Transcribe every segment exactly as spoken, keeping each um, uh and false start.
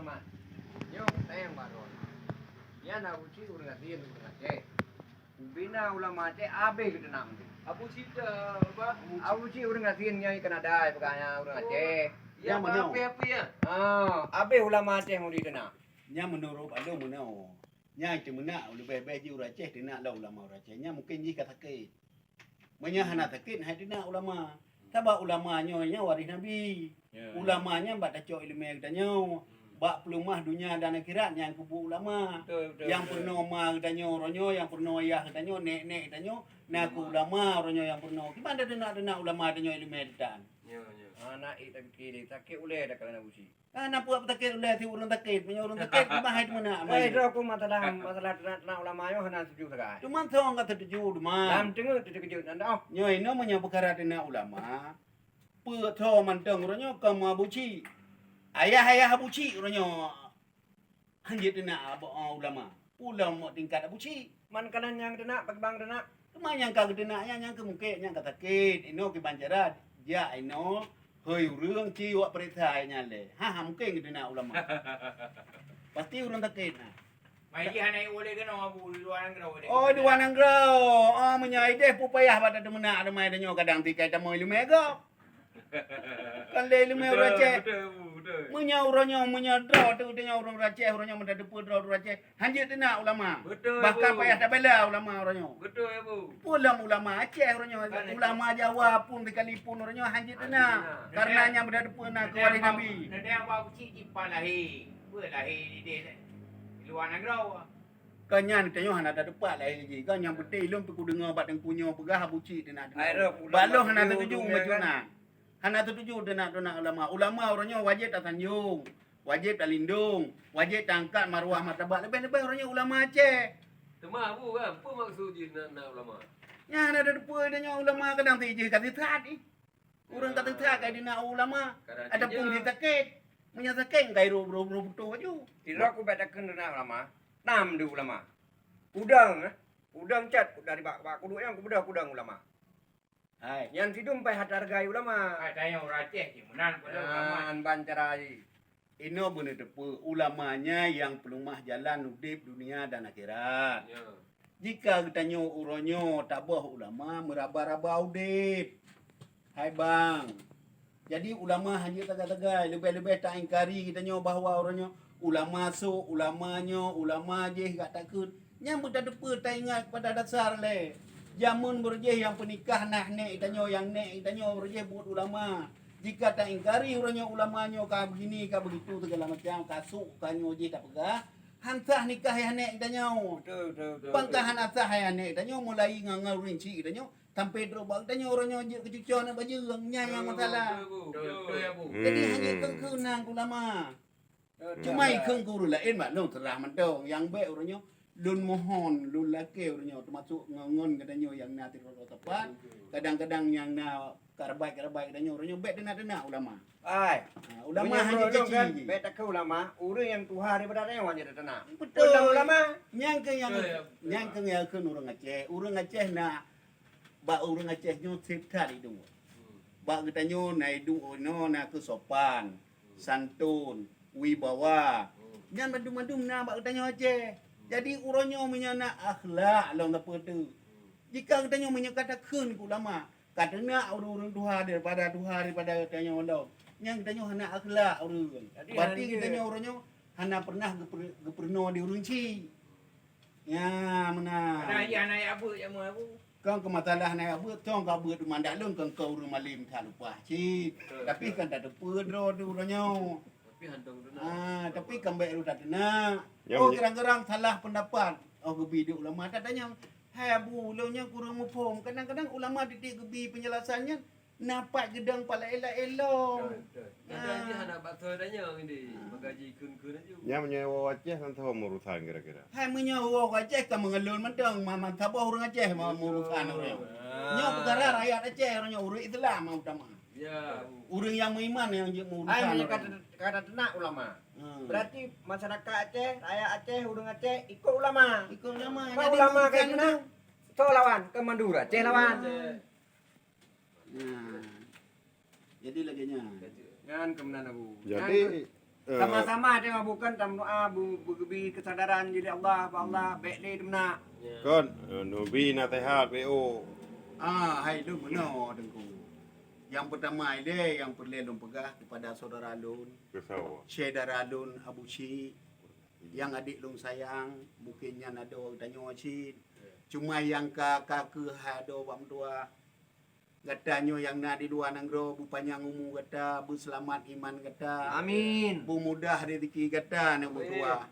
Nyoe tayang baroe. Nyan Abu Cik ureuëng gasien ureuëng Aceh. Ubena ulama Aceh abéh geuteunang tu. Abu Cik, eh, apa? Abu Cik ureuëng gasien nyang Kanada peugah nyan ureuëng Aceh. Ya, apa-apa ya? Ah, abéh ulama Aceh mau diteunang. Nyan meunurot ulôn meunoe. Nyan teumeunak leubeh-leubeh jih ureuëng Aceh teunak lom ulama ureuëng Aceh. Nyan mungken jih ka sakét. Meunyoe hana sakét hai teunak ulama. Sabab ulama nyoe nyan waréh Nabi. Ya, ya. Ulama nyan bak tacok ileumé geutanyoe. Hmm. Bak peuleumah donya dan akhirat nyan keubuet ulama. Betul, betul, betul. Nyang peurunoe ma geutanyoe uroe nyoe, nyang peurunoe ayah geutanyoe, nek-nek geutanyoe, na keuh ulama uroe nyoe nyang peurunoe. Kiban teunak-teunak ulama tanyoe ileumé teutan. Ya, ya. Ha, na ék tapike lé, sakét ulèe dak kala na busi. Ah, na peue sakét ulèe si ureuëng sakét. Meunyoe ureuëng sakét, bah hai teumeunak. Eh, droe ku masalah, masalah teunak-teunak ulama nyoe hana setuju sagai. Cuma soe ka setuju, cuma. Lam teungeut teukeujot nyan dah. Nyoe inoe meunyoe peukara teunak ulama, peue tho mantong uroe nyoe ka meu Abu Cik. Ayah-ayah Abu Cik uroe nyoe hanjeuet teunak abu-, ulama. Ulama tingkat Abu Cik. Man kanan nyang teunak, bak bang teunak. Teuma nyang ka geuteunak nyan, nyang keu mungkét, nyang ka sakét. Inoe kiban cara, jak inoe, hôi ureuëng ci wak peuriksa nyan lé. Ha, ha, mungkén geuteunak ulama. Pasti ureuëng sakét na. Mai jih hana iwoe lé keunoe Abu, di luwa nanggroe lé. Oh, di luwa nanggroe. Oh, meunyoe ideh pupayah bak tateumeunak teuma tanyoe kadang tikai tamong ileumé gob. Kan lé ileumé ureuëng Aceh. Betul, betul, betul. Meunyoe uroe nyoe, meunyoe droe teuh, teuh nyoe ureuëng Aceh, uroe nyoe meutateupeue droe ureuëng Aceh. Hanjeuet teunak ulama. Betul, bahkan payah tabela ulama uroe nyoe. Betul, ya, Bu. Peue lom ulama Aceh uroe nyoe, ulama Jawa pun sekalipun uroe nyoe hanjeuet teunak. Hanjeuet teunak. Karena nyang meutateupeue na keu waréh Nabi. Teuntang bak Abu Cik jipat lahé. Peue lahé di deh, di luwa nanggroe. Kan nyan tanyoe hana tateupat lahé jih. Kan nyang penting lôn pih kudeungoe bak teungku nyoe peugah Abu Cik teunak-teunak. Bak lôn hana tatuju bacut na. Hana tatuju teunak-teunak ulama. Ulama uroe nyoe wajéb tasanjong, wajéb talindong, wajéb taangkat maruah martabat. Leubeh-leubeh uroe nyoe ulama Aceh. Teuma Abu kan, peue maksud jih na, na ulama? Nyan hana tateupeue tanyoe ulama kadang si jih ka sisat ih. Ureuëng ka teuka ka dina ulama, ataupun jih sakét. Meunyoe sakét, engkai roh, roh, roh putôh aju. Sidroe ku bèk takheun dina ulama, nam di ulama. Udang, eh. Udang cot dari bak, bak kuduek nyang kubeudôh kudang ulama. Hai. Nyan sidum pai hareugai ulama. Hai, tanyoe ureuëng Aceh cit meunan pada ulama. Nyan ban cara jih. Inoe beuneuteupeu ulama nyan nyang peuleumah jalan udeb dunia dan akhirat. Ya. Jika geutanyoe uroe nyoe taboh ulama meuraba-raba udeb, hai bang. Jadi ulama hanjeuet sagai-sagai, leubeh-leubeh taingkari geutanyoe bahwa uroe nyoe ulama sôk, ulama nyoe, ulama jéh gak takheun. Nyang beutateupeue taingat pada dasar lé. Jameun beureuh jéh nyang peunikah na nek tanyoe, nyang nek tanyoe beureuh jéh buet ulama. Jika taingkari uroe nyoe ulama nyoe ka begini, ka begitu, segala macam, ka sôk, ka nyoe jéh tapeugah, han sah nikah ayah nek tanyoe. Betul, betul, betul. Bang ka hana sah ayah nek tanyoe, mulai ngon, ngon ureuëng chik tanyoe, sampai droe bak tanyoe uroe nyoe jeuet keu cucoe aneuk bajeueng, nyan nyang masalah. Betul, betul, betul, betul, ya, Bu. Jadi hanya keu-keu nan ulama. Cuma ikheun keu ureuëng laén, mak lôn seurah mantong. Nyang bék uroe nyoe, lôn mohon, lôn lakée uroe nyoe, teumasok ngon, ngon geutanyoe nyang na sidroe-droe sapat, kadang-kadang nyang na karabat-karabat geutanyoe uroe nyoe, bék teunak-teunak ulama. Ai. Ha, ulama hana caci. Bék takheun ulama, ureuëng nyang tuha daripada tanyoe hana teunak. Betul. Ulama. Nyang keu nyang, nyang keu nyang kheun ureuëng Aceh. Ureuëng Aceh na, bak ureuëng Aceh nyoe sép that iduek. Bak geutanyoe na iduek inoe na keusopan. Santun, wibawa. Nyan mandum-mandum na bak geutanyoe Aceh. Jadi uroe nyoe meunyoe na akhlak lom sapeue teuh. Jika geutanyoe meunyoe ka takheun keu ulama, ka teunak ureuëng-ureuëng tuha daripada tuha daripada geutanyoe lom. Nyan geutanyoe hana akhlak ureuëng. Berarti geutanyoe uroe nyoe hana pernah geupeu-, geupeurunoe di ureuëng chik. Nya meunan. Padahai hana jak beuet jak meuabu. Kong keu masalah na beuet, kong ka beuet rumandak lôn kong keu ureuëng malém that lumpah cit. Betul, betul. Tapi kan tateupeue droe tu uroe nyoe. Tapi hana teunak. Ah, tapi kan bék lôn tateunak. Oh, kadang-kadang salah pendapat. Oh, geubi di ulama tatanyong. Hai Abu, ulôn nyoe kureueng muphom. Kadang-kadang ulama tieb-tieb geubi penjelasan nyan. Na pat geudong pat laén-laén lom. Betul, betul. Kadang jih hana bak soe tanyong ini, bagaji kheun-kheun aju. Nyan meunyoe woe Aceh kan saboh meurusan kira-kira. Hai meunyoe woe Aceh ka meungeulon mantong, ma-, ma-, saboh ureuëng Aceh ma-, meurusan ureuëng. Nyoe peukara rakyat Aceh, ureuëng nyoe ureuëng Islam utama. Ya. Ureuëng nyang meuiman nyang jeuet meurusan. Hai meunyoe kata, kata teunak ulama. Berarti masyarakat Aceh, rakyat Aceh, ureuëng Aceh ikot ulama. Ikot ulama. Jadi ulama ka teunak, soe lawan? Kan mandum Aceh lawan. Nah, jadi lagée nyan. Nyan keumeunang Abu. Jadi, Sama-sama teuh bukan tam doa bu- beugeubri keusadaran jadi Allah, ba Allah, bèk lé teumeunak. Kon, eh, neubi naseuhat B O. Ah, hai lôn meunoe Teungku. Nyang peutama ilèe nyang peureulèe lôn peugah keupada syedara lôn, syedara lôn Abu Syik, nyang adék lôn sayang, mungken nyan adoe geutanyoe cit. Cuma nyang ka, ka keuh hai adoe bak meutuah. Gata nyoe nyang na di luwa nanggroe, beupanyang umu gata, beuseulamat iman gata. Amin. Beumudah rezeki gata aneuk meutuah.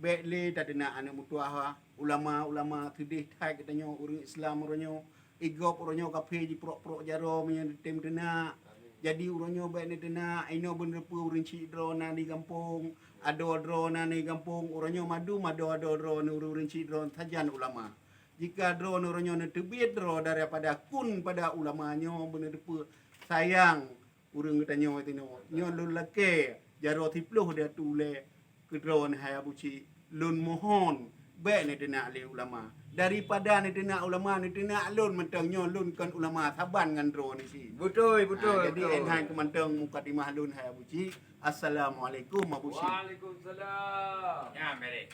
Bèk lé tateunak aneuk meutuah ulama-ulama keudeh that geutanyoe ureueng Islam uroe nyoe. Igop uroe nyoe kaphé jiprok-prok jaroe meunyoe neutem teunak. Jadi uroe nyoe bèk neuteunak, inoe beuneureupeu ureueng chik droe na di gampông, adoe droe na di gampông, uroe nyoe madum adoe-adoe droe neu ureueng chik droe sajan ulama. Jika droe neuroe nyoe neuteubiet droe daripada kun pada ulama nyoe beuneuteupeu sayang ureueng geutanyoe tinoe. Nyoe lôn lakèe jaroe siploh di ateueh ulèe keu droe neuh hai Abu Syik. Lôn mohon bèk neuteunak lé ulama. Daripada neuteunak ulama, neuteunak lôn mantong nyoe lôn kon ulama saban ngon droe neuh cit. Beutôi, beutôi. Ah, jadi beutôi. Enhan keu mantong mukadimah lôn hai Abu Syik. Assalamualaikum Abu Syik. Waalaikumsalam. Nyan, Mary.